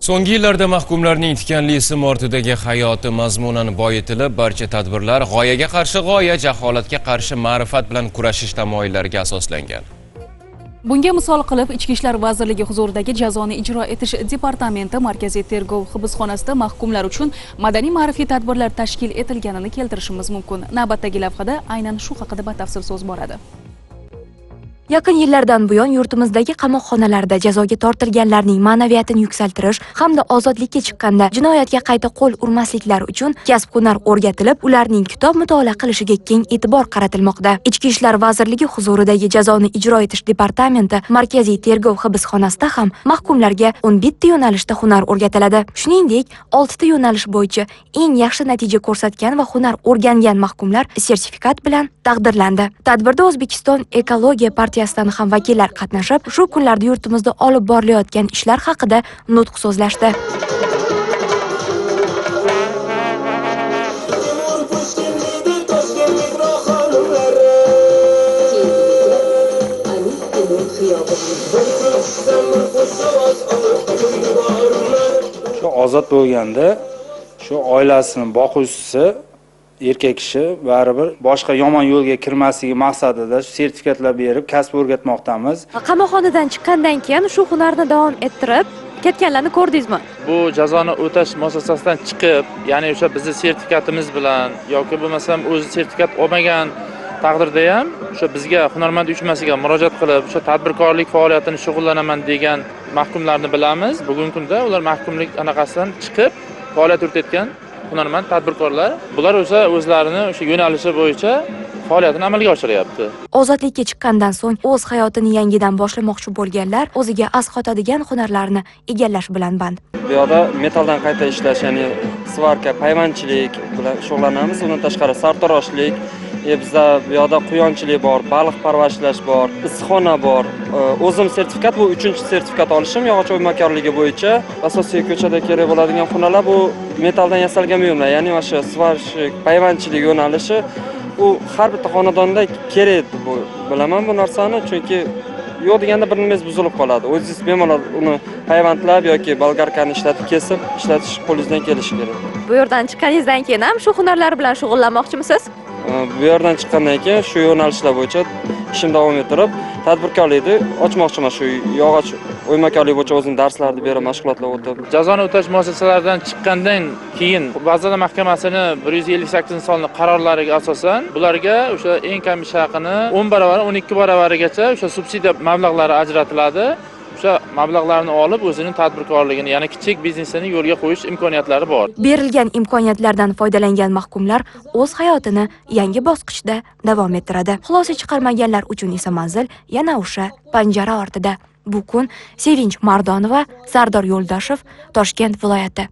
So'nggi yillarda mahkumlarning tikanli sim ortidagi hayoti mazmunan boyitilib, barcha tadbirlar g'oyaga qarshi g'oya, jaholatga qarshi ma'rifat bilan kurashish tamoyillariga asoslangan. Bunga misol qilib Ichki ishlar vazirligi huzuridagi jazoni ijro etish departamenti markaziy tergov hibsxonasida mahkumlar uchun madaniy ma'rifiy tadbirlar tashkil etilganini keltirishimiz mumkin. Navbatdagi lavhada aynan shu haqida batafsil so'z boradi. Yaqin yillardan buyon yurtimizdagi qamoqxonalarda jazoga tortilganlarning ma'naviyatini yuksaltirish hamda ozodlikka chiqqanda jinoyatga qayta qo'l urmasliklari uchun kasb-hunar o'rgatilib, ularning kitob mutolaa qilishiga keng e'tibor qaratilmoqda. Ichki ishlar vazirligi huzuridagi jazoni ijro etish departamenti markaziy tergov hibsxonasida ham mahkumlarga 11 ta yo'nalishda hunar o'rgatiladi. Shuningdek, 6 ta yo'nalish bo'yicha eng yaxshi natija ko'rsatgan va hunar o'rgangan mahkumlar sertifikat bilan taqdirlandi. Tadbirda O'zbekiston ekologiya partiyasidan ham vakillar qatnashib, shu kunlarda yurtimizda olib borilayotgan ishlar haqida nutq so'zlashdi. Shu ozod bo'lganda shu oilasini boquvchisi erkak kishi baribir boshqa yomon yo'lga kirmasligi maqsadida shu sertifikatlar berib kasb o'rgatmoqdamiz. Qamoqxonadan chiqqandan keyin shu hunarni davom ettirib ketganlarni ko'rdingizmi? Bu jazoni o'tash muassasasidan chiqib, ya'ni o'sha bizni sertifikatimiz bilan yoki bo'lmasam o'zi sertifikat olmagan taqdirda ham o'sha bizga hunarmand uyushmasiga murojaat qilib, o'sha tadbirkorlik faoliyatini shug'ullanaman degan mahkumlarni bilamiz. Bugungi kunda ular mahkumlik anaqasidan chiqib faoliyat yuritayotgan hunarmand tadbirkorlar, bular o'sha o'zlarini o'sha yo'nalishi bo'yicha faoliyatini amalga oshiryapti. Ozodlikka chiqqandan so'ng o'z hayotini yangidan boshlamoqchi bo'lganlar o'ziga asqotadigan hunarlarni egallash bilan band. Bu yoqda metalldan qayta ishlash, ya'ni svarka, payvandchilik bilan shug'ullanamiz. Undan tashqari sartaroshlik, bizda bu yoqda quyonchilik bor, baliq parvarishlash bor, issiqxona bor. O'zim sertifikat, bu 3-sertifikat olishim yog'och o'ymakorligi bo'yicha. Asosiy ko'chada kerak bo'ladigan hunarlar bu metalldan yasalgan buyumlar, ya'ni mana shu svarshik, payvandchilik yo'nalishi u har bitta xonadonda kerak deb bilaman bu narsani, chunki yo'q deganda bir nimangiz buzilib qoladi. O'zingiz bemalol uni payvandlab yoki bolgarkani ishlatib kesib ishlatish qo'lingizdan kelishi kerak. Bu yerdan chiqqaningizdan keyin ham shu hunarlar bilan shug'ullanmoqchimisiz? Bu yerdan chiqqandan keyin shu yo'nalishlar bo'yicha ishim davom ettirib, tadbirkorlikni ochmoqchiman. Shu yog'och o'ymakorlik bo'yicha o'zim darslarni berib, mashg'ulotlar o'tib. Jazoni o'tash muassasalaridan chiqqandan keyin Vazirlar Mahkamasining 158-sonli qarorlariga asosan bularga o'sha eng kam ish haqini 10 baravari, 12 baravarigacha o'sha subsidiya mablag'lari ajratiladi. O'sha mablag'larni olib o'zining tadbirkorligini, ya'ni kichik biznesini yo'lga qo'yish imkoniyatlari bor. Berilgan imkoniyatlardan foydalangan mahkumlar o'z hayotini yangi bosqichda davom ettiradi. Xulosa chiqarmaganlar uchun esa manzil yana o'sha panjara ortida. Bu kun Sevinch Mardonova, Sardor Yo'ldoshev, Toshkent viloyati.